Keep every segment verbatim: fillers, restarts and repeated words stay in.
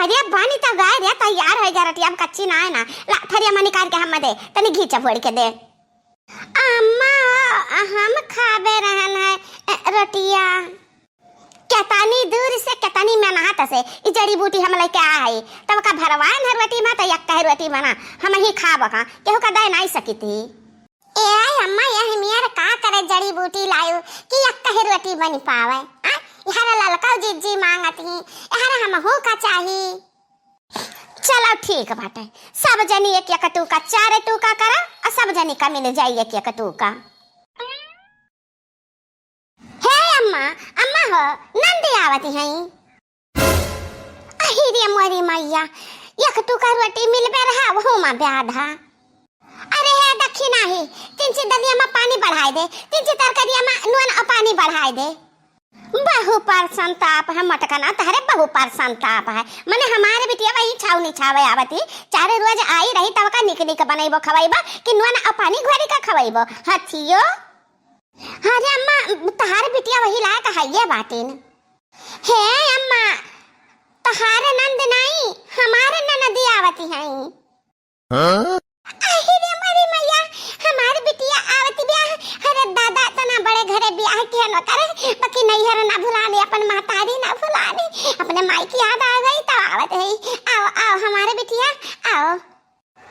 अरे बनी तो गए रे, तैयार होइ गए, रोटिया अब कच्ची ना है ना। ला, थरिया में निकाल के हम दे, तनी घी चपोड़ के दे। अम्मा, हम खाबे रहन है, ए, रोटिया। केतनी दूर से, केतनी मेहनत से ई जड़ी बूटी हम लेके आ है, तब का भरवान है रोटी में, तो एक कहे रोटी बना, हम ही खाब का, केहू का दे नहीं सकी थी। ए आई अम्मा, यह मियर का करे जड़ी बूटी लायो कि एक कहे रोटी बनी पावे? आ, यार ललका जिज्जी मांगत ही, यार हमहू का चाही। चलो ठीक बाटे, सब जनी एक एक टूका, चार टूका करा, और सब जनी का मिल जाई एक एक टूका। हे अम्मा, अम्मा हो, नंदी आवत हई। अही रे मोरी मैया, एक टूका रोटी मिलबे रहा, वहू में ब्याधा। अरे हे दखिना ही, तिनची दलिया में पानी बढ़ाई दे, तिनची तरकारिया में नून और पानी बढ़ाई दे। बहु पर संताप है मटकना, तहरे बहु पर संताप है। मने हमारे बिटिया वही छाव निछावे आवती, चारे रोज आई रही, तब का निक निक बनैबो खवैबो कि नून और पानी घोरी का खवैबो? हथियो। अरे अम्मा, तहार बिटिया वही लायक है ये बातिन। हे अम्मा, तहार नंद नाई, हमार ननदी आवती हैं। हाँ? अहि रे मोरी मैया, हमार बिटिया आवत बिया। अरे दादा, तना बड़े घरे बियाह किया न करे, बाकी नैहर ना भुलानी, अपन महतारी ना भुलानी, अपने माई की याद आ गई तो आवत है। आओ, आओ हमारे बिटिया, आओ।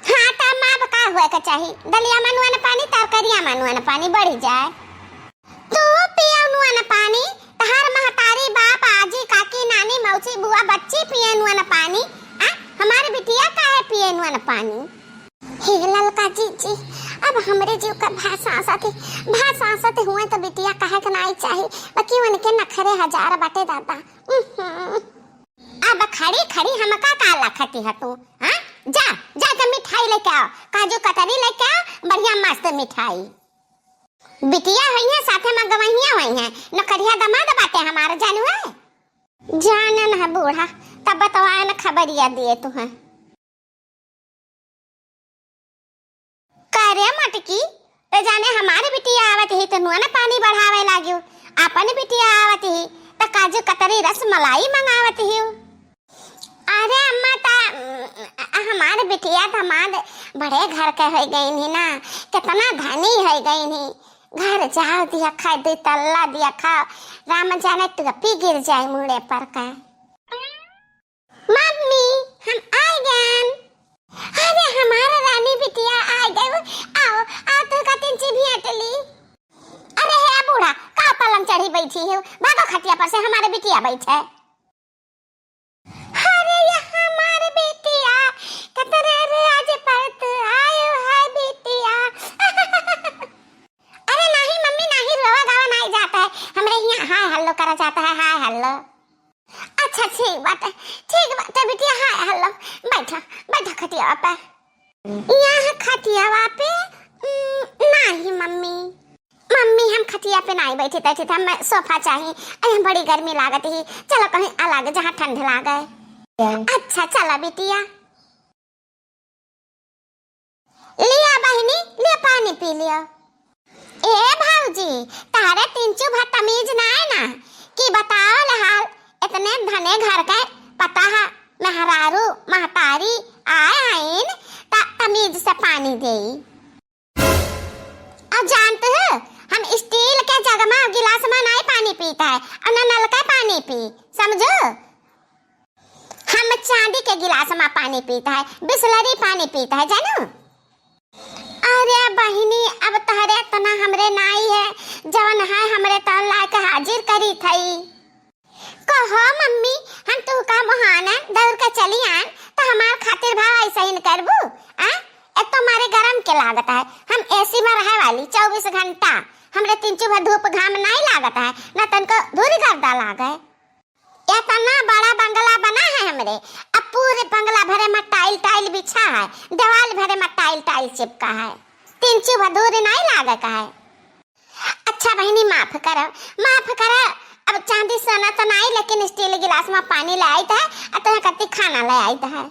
हाँ, त माँ का हुए के चाही, दलिया में नून पानी, तरकारिया में नून पानी बढ़ी जाए। तू पियो नून पानी, तहार महतारी, बाप, आजी, काकी, नानी, मौसी, बुआ, बच्ची पिए नून पानी। आ, हमार बिटिया काहे पिए नून पानी? हे ललका जीजी, अब हमरे जीव का भाषा सत, भाषा सत हुए तो बिटिया काहे के नाई चाही, बाकी उनके नखरे हजार बाटे दादा। उहुं। अब खड़ी खड़ी हमका का लखती है तू? हाँ, जा, जा के मिठाई लेके आओ, काजू कतरी लेके आओ, बढ़िया मस्त मिठाई। बिटिया होई है, साथे में गवहिया होई है, नौकरिया दमाद बाटे हमार जानू है। जानन है बूढ़ा, तब बतवाए न खबरिया दिए तू है। करे मटकी, तो जाने हमार बिटिया आवत ही तो नून पानी बढ़ावे लाग्यो, अपन बिटिया आवत ही तो काजू कतरी रस मलाई मंगावत ही। अरे अम्मा, ता, हमार बिटिया दमाद बड़े घर के हो गई ही ना, कितना धनी हो गई ही। घर जाओ दिया खाए, दो तल्ला दिया खाओ, राम जाने टोपी गिर जाए मुड़े पर का। मम्मी, हम आ गएन। अरे हमार रानी बिटिया आ गए, आओ, आओ तू का तिनची भेंट ली। अरे हे बूढ़ा, का पलंग चढ़ी बैठी हो, भागो खटिया पर से, हमार बिटिया बैठे। अरे ये हमार बिटिया, कतरे राज परत आयो है बिटिया। अरे नहीं मम्मी, नहीं रोवा गावा नहीं जाता है, हमरे यहाँ हाय हल्लो करा जाता है, हाय हल्लो। अच्छा ठीक बाटे, ठीक बाटे बिटिया, हाय हल्लो, बैठा, बैठा खटियावा पे। यहाँ खटियावा पे? उम, नहीं मम्मी, मम्मी हम खटिया पे नहीं बैठी, बैठी था, हमें सोफा चाहिए। अरे बड़ी गर्मी लागत ही, चलो कहीं अलग जहाँ ठंड लागे। अच्छा चलो बिटिया। लिया बहिनी, लिया पानी पी लिया। ए भौजी, तहरे तिनचू भा तमीज ना है ना कि बताओ ले हाल, इतने धने घर के पता है, मेहरारू महतारी आए आइन त तमीज से पानी देई। अब जानत हो, हम स्टील के जग मा गिलास मा नाई पानी पीत है और ना नल का पानी पी, समझो? हम चांदी के गिलास मा पानी पीत है, बिसलरी पानी पीत है, जानू? अरे बहिनी, अब तहरे तना हमरे नाई है, जवन है हमरे तन लायक हाजिर करी थई। कहो मम्मी, हम तुहका मोहाना दौड़ के चली आन, तो हमार खातिर भाव ऐसा ही न करबू? आ? एक तो मारे गरम के लागत है, हम एसी में रहे वाली चउबीस घंटा, हमरे तिनचू भर धूप घाम नहीं लागत है, ना तनको धूरी गर्दा लागे। इतना बड़ा बंगला बना है हमरे, अब पूरे बंगला भरे में टाइल टाइल बिछा है, दीवाल भरे में टाइल टाइल चिपका है, तिनचू भर धूरी नहीं लागे का है। अच्छा बहिनी, माफ करा, माफ करा। अब चांदी सोना तो नाई, लेकिन स्टील गिलास मा पानी ले आइत है, आ तोहे कत्ती खाना ले आइत है।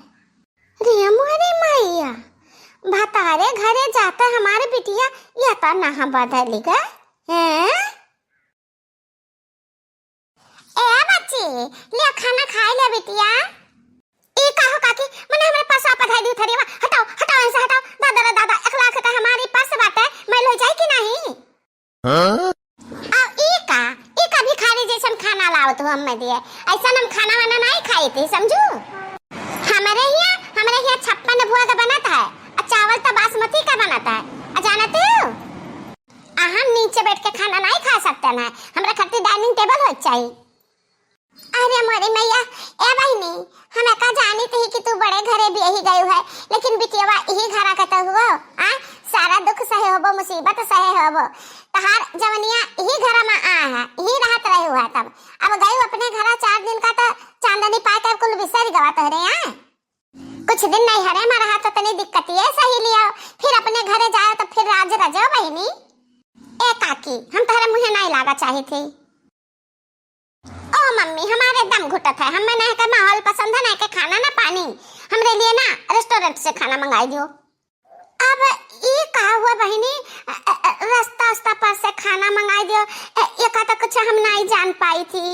रे मोरे मैया, भतारे घरे जाता हमारे बिटिया, या तो नहा बदली गए हैं? ए बच्ची, ले खाना खाई ले बिटिया। अरे वाह, हटाओ, हटाओ, ऐसे हटाओ। दादा रे दादा, एक लाख का हमारी पर्स बाटे, मैल हो जाई कि नहीं? हाँ? अब ई का, ई का भिखारी जैसन खाना लावत हो हमें दिए? ऐसन हम खाना वाना नहीं खाई थी, समझू? हमरे हिया, हमरे हिया छप्पन भोग बनत है, आ चावल तो बासमती का बनत है, आ जानत हो? आ हम नीचे बैठ के खाना नहीं खा सकते ना, हमरा खातिर डाइनिंग टेबल हो चाहिए। अरे मोरी मैया, ए बहिनी, हम का जानित ही कि तू बड़े घरे बियाही गयू है, लेकिन बिटियवा इही घरा के तो हुओ, आ? सारा दुख सहे होबो, मुसीबत सहे होबो, तहार जवनिया इही घर में आ है, इही रहत रहे हुआ तब। अब गयू अपने घरा चार दिन का तो चांदनी पाए के कुल बिसर गवा तोहरे, आ? कुछ दिन नैहरे में रहा तो तनी दिक्कतिये सही लियो, फिर अपने घरे जाओ तो फिर राज रजो बहिनी। ए काकी, हम तोहरे मुँहे नहीं लागा चाही थी। ओ मम्मी, हमारे दम घुटत है, हमें नहीं के माहौल पसंद है, नहीं के खाना ना पानी, हमरे लिए ना रेस्टोरेंट से खाना मंगाई दियो। अब ई का हुआ बहिनी, अ, अ, अ, रास्ता उस्ता पर से खाना मंगाई दियो, ए, ये का तो कुछ हम नहीं जान पाई थी।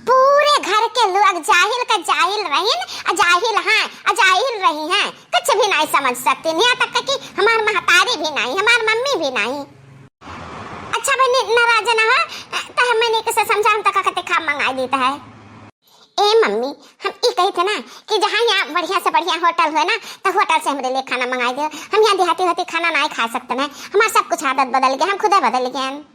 पूरे घर के लोग जाहिल का जाहिल रहिन, अ जाहिल हैं, अ जाहिल रही हैं, कुछ भी नहीं समझ सकती, यहाँ तक कि हमार महतारी भी नहीं, हमार मम्मी भी नहीं। अच्छा बहिनी, नाराज ना हो, त हमें नहीं कैसे समझाऊं त का कहते खा मंगाई देता है। ए मम्मी, हम ई कही थे ना कि जहाँ यहाँ बढ़िया से बढ़िया होटल हुए ना, तो होटल से हमरे लिए खाना मंगाई दे। हम यहाँ देहाती होती खाना नहीं खा सकते ना, हमारा सब कुछ आदत बदल गया, हम खुदे बदल गए हैं।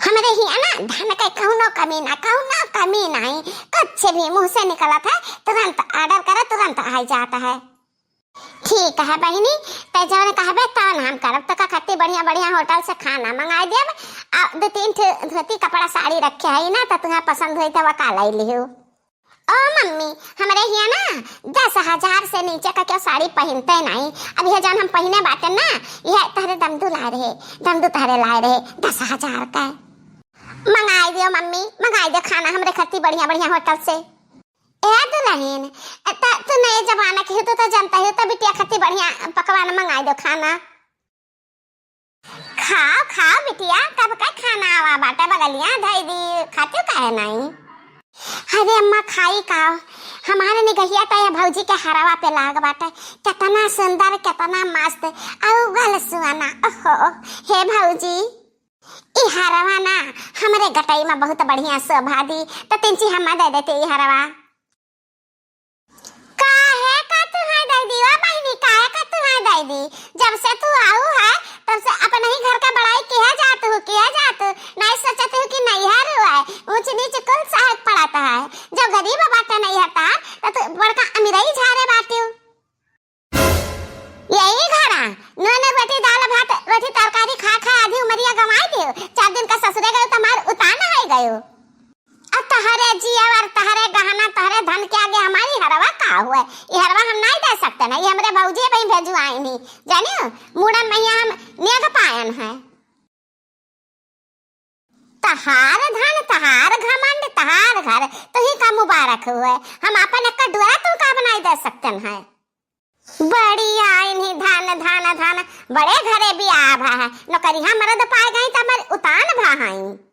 हमरे हिया ना धन के कौनो कमी ना, कौनो कमी नहीं, कुछ भी मुंह से निकलत है, तुरंत ऑर्डर करे, तुरंत आ जाता है। ठीक है बहिनी, ते जौन कहबे तौन हम करब। तो का खातिर बढ़िया बढ़िया होटल से खाना मंगाई देब, आ दो तीन ठे धोती कपड़ा साड़ी रखे है ना, तो तुम्हें पसंद होई तो वका लाई लिहो। ओ मम्मी, हमरे हिया ना दस हजार से नीचे का क्यों साड़ी पहनते नहीं। अब यह जौन हम पहने बाटे ना, यह तहरे दमदू लाए रहे, दमदू तहरे लाए रहे दस हजार का। मंगाई दियो मम्मी, मंगाई दे खाना हमरे खातिर बढ़िया बढ़िया होटल से। ए दुल्हन, त तू नए जमाना के हो, तू तो जानता हो, तो बिटिया खातिर बढ़िया पकवान मंगाई दो खाना। खाओ, खाओ बिटिया, कब का खाना आवा बाटे बगलिया, धई दी, खाती काहे नहीं? अरे अम्मा, खाई का? हमारे निगहिया तो ये भौजी के हरवा पे लाग बाटे, कितना सुंदर, कितना मस्त, अउ गल सुआना। ओहो, हे भौजी, ई हरवा ना हमरे गटई में बहुत बढ़िया शोभा दी, तो तिनची हम दे देते ई हरवा। काहे का तू है दे दी, ओ बहिनी, काहे का तू है दे दी? जब से तू आऊ है, तब से अपने ही घर का बड़ाई किया जात हो, किया जात हो। नहीं सोचत हो कि नैहर हुआ है, ऊंच नीच कुल सहक पड़त है। जब गरीब बाटे नैहर तार, तो तू बड़का अमीरई झारे बाटू। यही घरा नून रोटी, दाल भात, रोटी तरकारी खा खा आधी उमरिया गंवाई दियो। चार दिन का ससुरे गयो तो हमार उतान है गयो। अब तहरे जिया और तहरे गहना, तहरे धन के आगे हमारी हरवा का हुए? ये हरवा हम नहीं दे सकते ना, ये हमरे भौजी बहन भेजू आईनी, जानियो, मूड़न मैया हम नेग पायन है। तहार धन, तहार घमंड, तहार घर, तुही का मुबारक हुए। हम आपन एक डोरा तू का बनाई दे सकतन है। बड़ी आइन ही धन, धन, धन, बड़े घरे बियाह भा है। नौकरिया मर्द पाए गई त हमर उतान भा हई।